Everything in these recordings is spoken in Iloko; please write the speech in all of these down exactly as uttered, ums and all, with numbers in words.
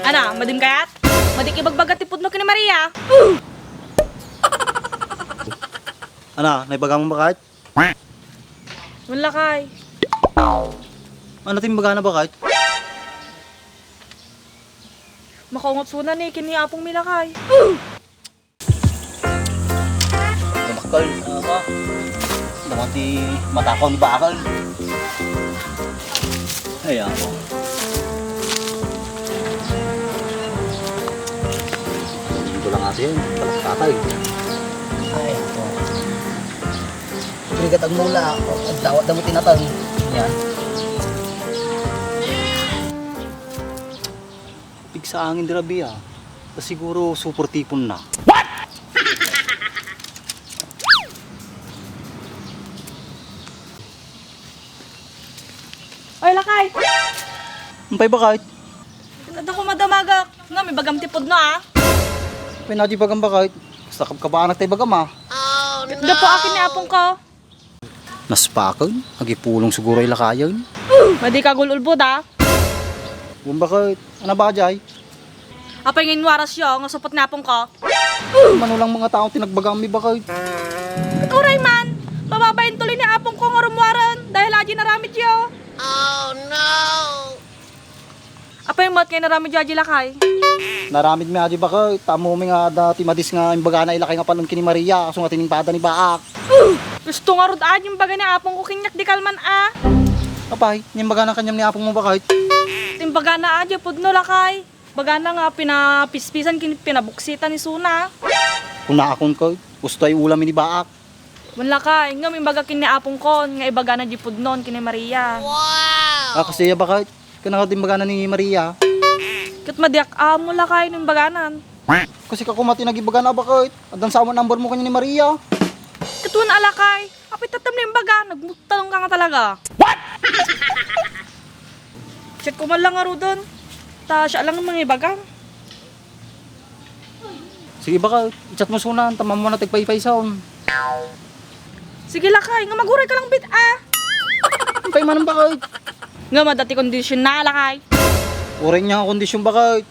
Ana, madim kayat? Madik ibagbaga ti pudno ken ni Maria. Ana, naibagam bakayt? Wen, lakay. Ania ti imbagana bakayt? Makaungot suna ni ken ni apongmi, lakay. Bakal, ano ka? Naman ti matakaw ni bakal. Ay, ako. Ito lang ate yun. Palakpakay. Ay, ako. Rigat agmula. Agdawat damo tinatang. Yan. Pigsa angin di rabi, ah. Ta siguro super tipon na. What? Oy, lakay! Ampay bakayt? Kada ko madamagak. Nga, may bagam ti pudno, ah. Pinaji bagam bakayt? Basta kabkabaanak tay bagam, ah. Gapu akin ni apong ko. Naspaken, agipulong siguro ay lakayen. Madi ka gululbo da. Wen bakayt, ana ba jay? Apay nga inwaras yo, nga supot ni apong ko? Manulang mga taong tinagbagami bakayt. Ket uray man, mababain tuloy ni apong ko nga rummuaren, dahil aji naramid yo. Apay met nga inaramid yo aji lakay? Naramid mi aji bakayt, ta ammom nga adda ti madis nga imbagana ay lakay nga paleng ken ni Maria, isu nga tinimpada ni baak. Gusto ngarud aji imbaga ni apong ko kaniak di kalman a. Apay, imbagana kaniam ni apong mo bakayt? Imbagana aji pudno lakay. Bagana nga pinapispisan ken pinabuksitan isuna. Kunakon kayt, usto ay ulam ni baak. Wen lakay, ngem imbaga ken ni apong kon nga ibagana di pudnon ken ni Maria. Wow! Ah, kasi ya bakayt? Kana nga imbagana ni Maria. Ket madiak ammo lakay no imbaganan. Kasi ka koma ti nagibagana bakayt? Addan sa ammo number mo kanya ni Maria. Ket wen a lakay, apay tatta no imbaga, nagmuttalong ka nga talaga. What? Chat ko man lang ngaruden. Ta siya lang mangibagan. Sige bakayt, i-chat mo sunan, ta ammom nga agpaypaysaon. Sige lakay, nga maguray ka lang bit a. Ampay manen bakayt? Nga madati kondisyon na lakay. Uray nga kondisyon bakayt.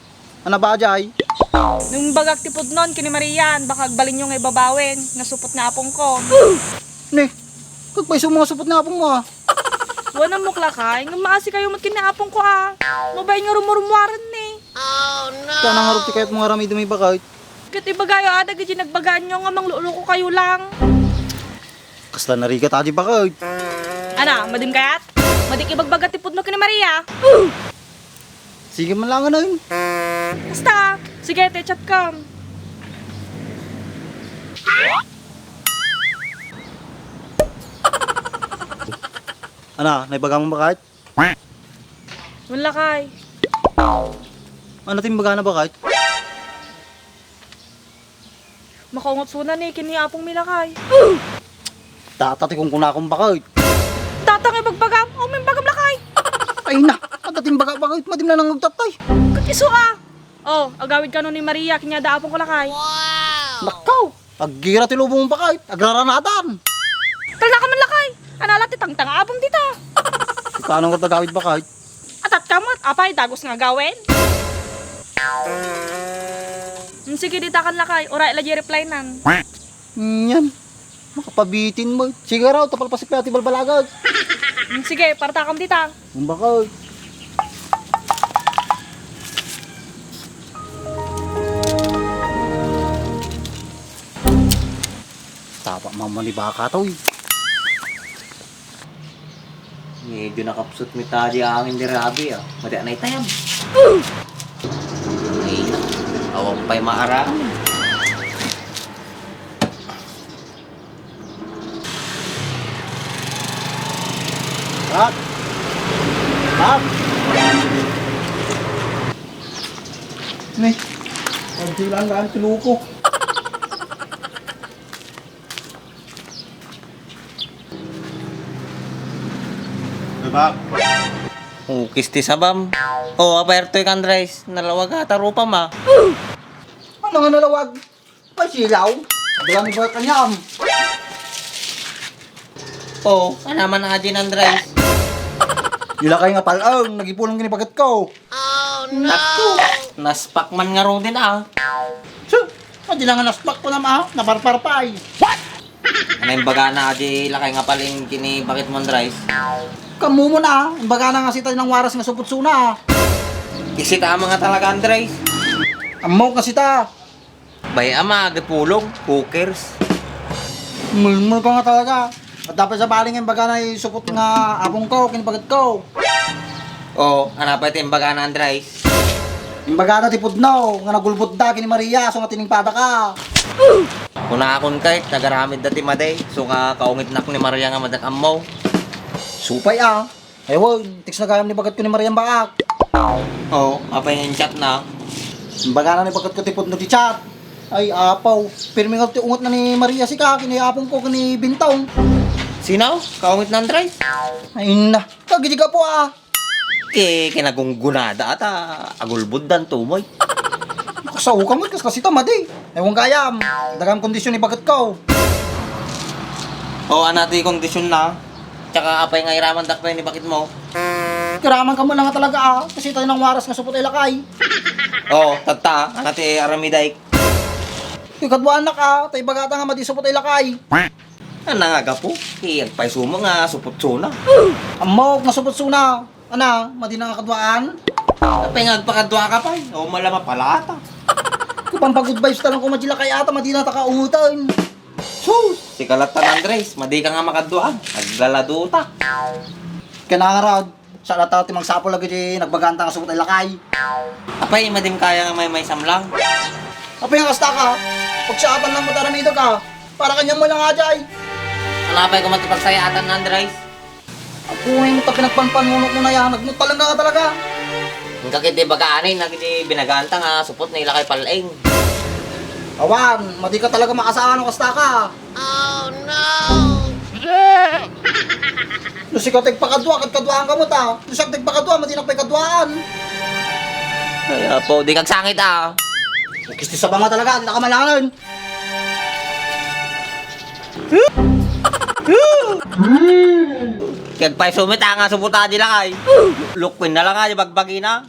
Ana ba jay? No imbagak ti pudnon ken ni Marian, baka agbalinyo nga ibabawen, nga supot ni apong ko. Ne, kagpayso mo nga supot ni apong mo a. Wen ammok lakay, nga maasi kayo met ken ni apong ko a. Mabain nga rumurmuaren ni. Ita na ngarud ti kayat mo nga aramidem bakayt. Ket ibagayo a dagiti nagbagaanyo nga mangluluko kayo lang. Kasla narigat a di bakayt. Ana, madim kayat? Madik ibagbaga ti pudno ken ni Maria. Sige man lang, ano yun? Basta, sige, te, chat kam. Ana, naibaga mo bakayt? Wen lakay. Ano ti imbagana bakayt? Makaungot suna ni ken ni apong mi lakay. Tata ti kunkunakon bakayt. Tata nga ibagbagam, awan imbagam lakay. Ay na, adda ti imbaga bakayt, madim na nang agtattay. Ket isu a. Oh, agawid kano ni Maria, ken ni apong ko lakay. Nakaw, aggira ti lubong bakayt, agraranadan. Talna ka man lakay. Anala ti tangtang apong dita. Kano nga tagawid bakayt? Atat ka met, apay, dagus nga gawen? Mm, sige, dita kan lakay, uray la di reply nan. Yan. Makapabitin mo. Sige raw, tapal pasipya ti balbalagat. Mm, sige, partakam dita. Umbakay. Tapa mama ni baka to, eh. Medyo nakapsut mi ta di angin di rabi, ah. Madi anay tayam. Ay, awan pa'y maarang. Bak! Bak! Ni, pagdilan lang ti luko. Bak. Ukis ti sabam. Oh, aperto ikan, Andres. Nalawag ata rupam, ah. Ano nga nalawag? Pasilaw? Dala ni ba kanyam? Oh, ano man aja ni Andres? Ilakay nga pal-ang, nagipulong kini paget ko. Naku, naspak man ngaruden a. Su, adi la nga naspak ko na ma, naparpar pay. Ano imbagana adi lakay nga pal-ing kini bakit mo, Andres? Kamumon a, imbagana nga sita nang waras nga suputsona. Isita ama nga talaga, Andres. Ammok nga sita. Bay ama, agipulong, hookers. Mulmul ka nga talaga. At dapat sa baling imbagana isupot nga apong ko, kini bakit ko. O, ano pay ti imbagana, Andres? Imbagana ti pudno nga nagulbodda kini Maria, so nga tiningpada ka. Kunakon kay, nagaramidda ti madi, so nga kaungitnak ni Maria nga madak ammo. Supay a. Ewan, text na gayam ni bagat ko ni Maria baak. O, apay nga in-chat na? Imbagana ni bagat ko ti pudno ti chat. Ay, apaw. Pirmi nga ti unget na ni Maria sika, kini apong ko, kini Bintong. Sino? Kaungit na, Andres? Ay, na. Kagidi ka po, ah. Ki-, kinagunggunada ata agulbod dan tumoy. Kasao ka mo, kas kasi ta madi. Ewan gayam. Dagam kondisyon ni bagat ko. O, ana ti kondisyon na. Tsaka apay nga iraman dakpay ni bakit mo? Kiraman ka mo lang nga talaga, ah. Kasi tayo nang waras nga supot ay lakay. O, tatta, ana ti aramiday. Ikaduanak, ah. Tay bagata nga madi supot ay lakay. Ana nga gapu? Iyag pay sumo nga supot suna. Ammok nga supot suna. Ana, madi na nga kaduaan? Apay nga agpakadua ka pay? O, mala mapalata. Kupang pag-good vibes talang ko madi lakay ata, madi na taka ungutan. Sus! Sika latta, Andres, madi ka nga makaduaan. Aglaladuta. Kanangarad, sa lata ti magsapul lagi di nagbaganta nga supot ay lakay. Apay, madim kaya nga may, may samlang? Apay nga kasta ka? Pagsaatan lang mo taramida ka. Para kanyang mo lang ajay. Ano apay ko mati pagsayaatan, Andres? Apuy, ta pinagpanpanunot mo na yan. Nagmutalang ka talaga. Ang kakit di baga anay, nagdi binaganta nga supot na ilakay pal-ing. Awan, madi ka talaga makasawa no kasta ka. Oh, no! No sika tagpakadua, ket kaduaan ka mo ta. No siya tagpakadua, madi na pay kaduaan. Ay, apo, di kagsangit, ah. Kisti sa banga talaga, ang nakamalangan. Kagpay sumit, ah, nga subuta di lang, ay. Lukwin na lang, ay, bagbagi na.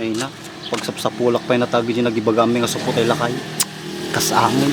Ay na, pagsapsapulak pay natagi di nagibagami nga supot ay lakay. Kas angin.